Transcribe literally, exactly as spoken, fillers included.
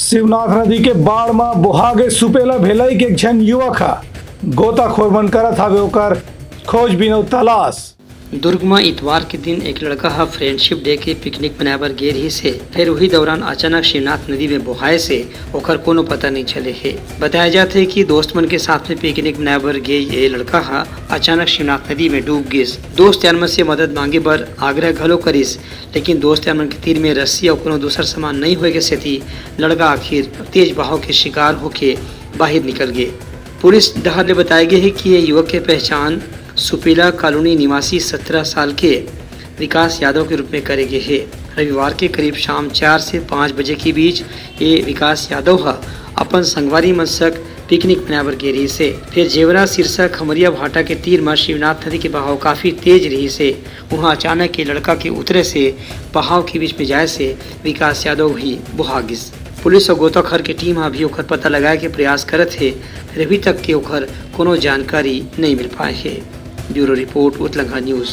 शिवनाथ नदी के बाढ़ म बोहा गे सुपेला भेलई के एक झन युवक ह। गोताखोर मन करत हावे ओकर खोजबीन अउ तलाश। दुर्ग म इतवार के दिन एक लड़का ह फ्रेंडशिप डे के पिकनिक मनाए बर गे रिहिस हे, फेर उही दौरान अचानक शिवनाथ नदी में बोहाए से ओकर कोनो पता नइ चले हे। बताया जात हे कि दोस्त मन के साथ में पिकनिक मनाए बर गे ये लड़का ह अचानक शिवनाथ नदी में डूब गिस। दोस्त यार मन से मदद मांगे बर आग्रह घलो करिस, लेकिन दोस्त यार मन के तीर में रस्सी अउ कोनो दूसर सामान नइ होए के सेती लड़का आखिर तेज बहाव के शिकार होके बाहिर निकल गे। पुलिस डहार ले बताए गे हे कि ये युवक के पहचान सुपेला कॉलोनी निवासी सत्रह साल के विकास यादव के रूप में करे गे हे। रविवार के करीब शाम चार से पाँच बजे के बीच ये विकास यादव ह अपन संगवारी मन संग पिकनिक मनाए बर गे रिहिस हे। फेर जेवरा सिरसा खमरिया भाटा के तीर म शिवनाथ नदी के बहाव काफी तेज रिहिस हे। उहाँ अचानक ये लड़का के उतरे से बहाव के बीच में जाए से विकास यादव भी बोहा गिस। पुलिस अउ गोताखोर के टीम ह भी ओकर पता लगाए के प्रयास करत हे, फेर अभी तक के ओकर कोनो जानकारी नइ मिल पाए हे। Bureau report, Utlangha news.